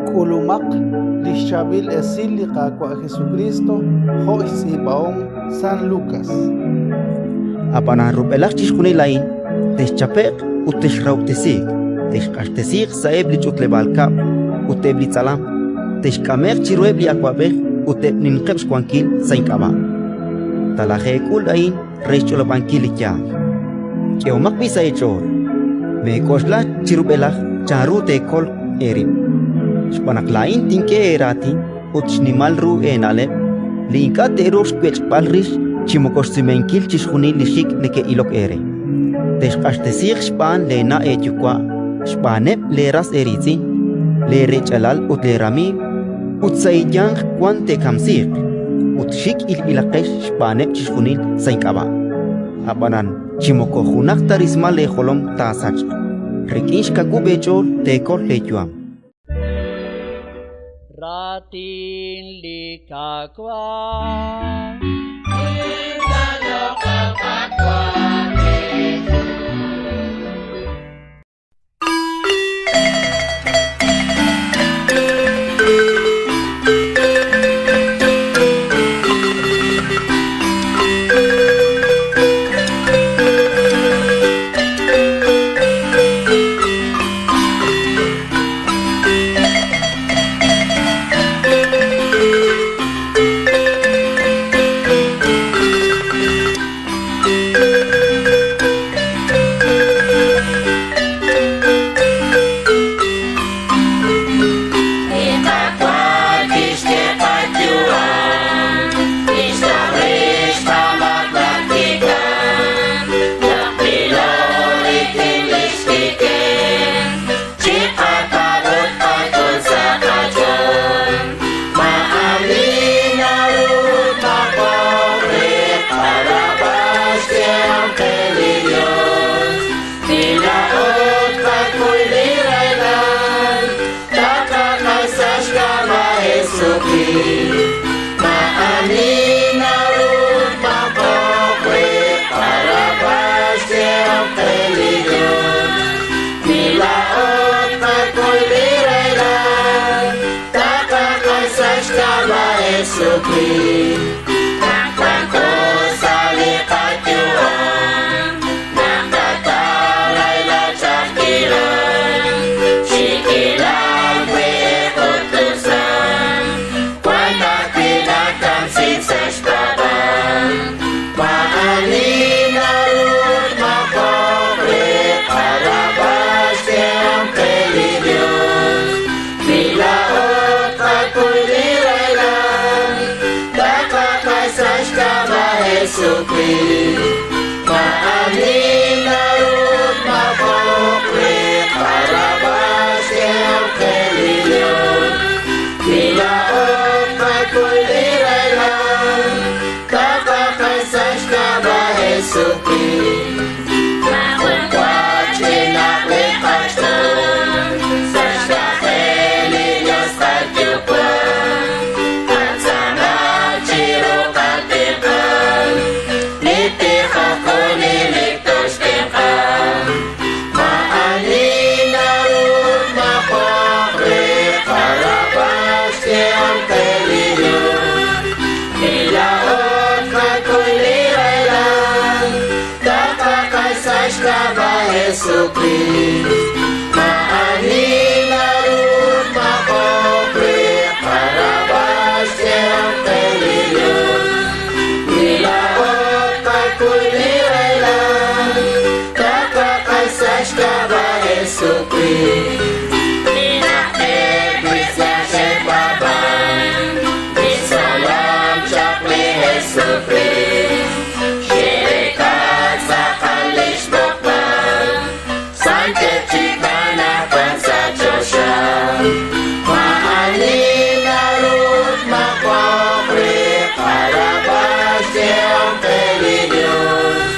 K'ulumaq li xChaab'il Esil li Qaawa' Jesukriist jo' xtz'iib'ahom San Lukas. Ab'anan rub'elaj chixjunil a'in texchape'q ut texrahob'tesiiq, texq'axtesiiq sa'eb' li ch'utleb'aal kab'l ut eb' li tz'alam, texk'ame'q chiruheb' li awab'ej ut eb' ninqeb' xwankil sa' ink'ab'a'. Talajeek'ul a'in re xch'olob'ankil li yaal. K'ehomaq b'i' sa' eech'ool, meek'oxla chi rub'elaj chanru teekol eerib', xb'aan naq laa'in tink'e eeraatin ut xnimal ru eena'leb' li ink'a' te'ruuq xwech'b'al rix chi moko xsumenkil chixjunil li xik' neke'ilok eere. Texq'axtesiiq xb'aan leena' eeyuwa', xb'aaneb' leeras eeriitz'in, leerech'alal ut leeramiiw, ut sa' eeyanq wan te'kamsiiq, ut xik' ilb'ilaqex xb'aaneb' chixjunil sa' ink'ab'a'. Ab'anan chi moko junaq ta rismal leejolom taasachq. Rik'in xkawub' eech'ool teekol leeyu'am. Raatin li Qaawa'. Li Qaawa' kixk'e qayu'am, kixtoj rix qamaak naq kikamk, laq'b'ilo rik'in li xkik'el, chiqapaab' ut qak'ul sa' qach'ool. Maa'ani naru tmaakob'q re qarab'al xyehom qe li Yos. Wi laa'o tqakuy li rahilal, taqaq'ax sa' xk'ab'a' Jesukriist. Maa'ani naru tmaakob'q re qarab'al xyehom qe li Yos. Wi laa'o tqakuy li rahilal, taqaq'ax sa' xk'ab'a' Jesukriist. Naq wanko sa' li qayu'am, naqataw rahilal ch'a'ajkilal, xiikilal, we'ej ut tusam, wan ajwi' nakamsiik sa' xpaab'aal. Maa'ani naru tmaakob'q re qarab'al xyehom qe li Yos. Wi laa'o tqakuy li rahilal, taqaq'ax sa' xk'ab'a' Jesukriist. Maa'ani naru tmaakob'q re qarab'al xyehom qe li Yos. Wi laa'o tqakuy li rahilal, taqaq'ax sa' xk'ab'a' Jesukriist. Maajun wa chinaq li qach'ool, sa' xk'anjel li Yos qaYuwa', qatz'aamaq chiru qatenq'aal, li tijok junelik toxtenq'a. Maa'ani naru tmaakob'q re qarab'al xyehom qe li Yos. Wi laa'o tqakuy li rahilal, taqaq'ax sa' xk'ab'a' Jesukriist. Maa'ani naru tmaakob'q re qarab'al xyehom qe li Yos. Wi laa'o tqakuy li rahilal, taqaq'ax sa' xk'ab'a' Jesukriist. Li najter kristiaan xe'paab'ank, li xtzolom chaq li Jesukriist, xe'reek'a tz'aqal li xb'oqb'al, santeb' chik anaqwan sa' choxa. Maa'ani naru tmaakob'q re qarab'al xyehom qe li Yos.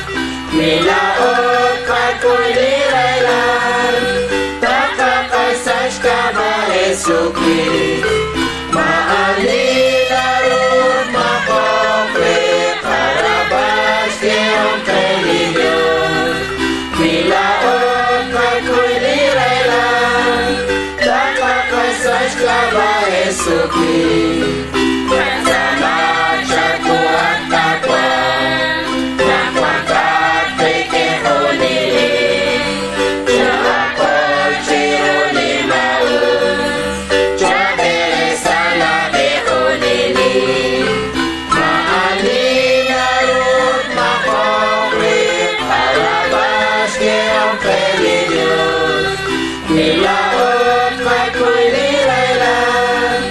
Wi laa'o tqakuy li rahilal, taqaq'ax sa' xk'ab'a' Jesukriist. Maa'ani naru tmaakob'q re qarab'al xyehom qe li Yos. Wi laa'o tqakuy li rahilal, Jesukriist. Qatz'aama chawu, at Qaawa', naq wanqat qik'in junelik. Chookol chiru li maa'us, choob'eresa laab'e junelik. Maa'ani naru tmaq'oq re qarab'al xyehom qe li Yos. Wi laa'o tqakuy li rahilal,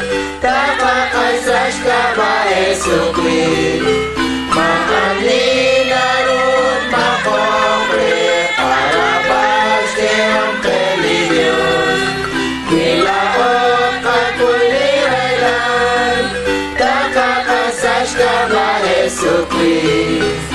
taqaq'ax sa' xk'ab'a' Jesukriist. Maa'ani naru tmaq'oq re qarab'al xyehom qe li Yos. Wi laa'o tqakuy li rahilal, taqaq'ax sa' xk'ab'a' Jesukriist.